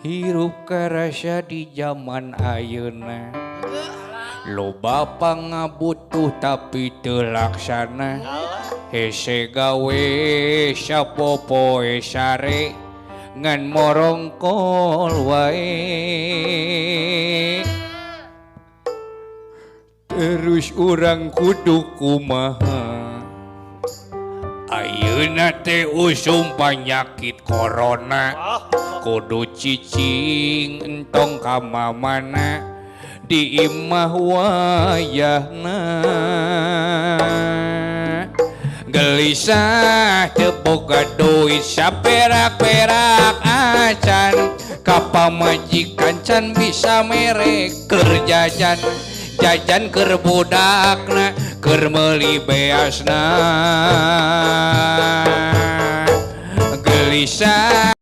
Hirup karasa di zaman ayeuna, loba pangabutuh tapi teu laksana. Hese gawe sapopoe sare, ngan morongkol wae. Terus urang kudu kumaha? Ayeuna teh usum panyakit corona, kudu cicing entong ka mamana, di imah wayahna. Gelisah teu boga duit saperak-perak acan, ka pamajikan can bisa mere keur jajan. Jajan keur budakna, keur meuli beasna. Gelisah.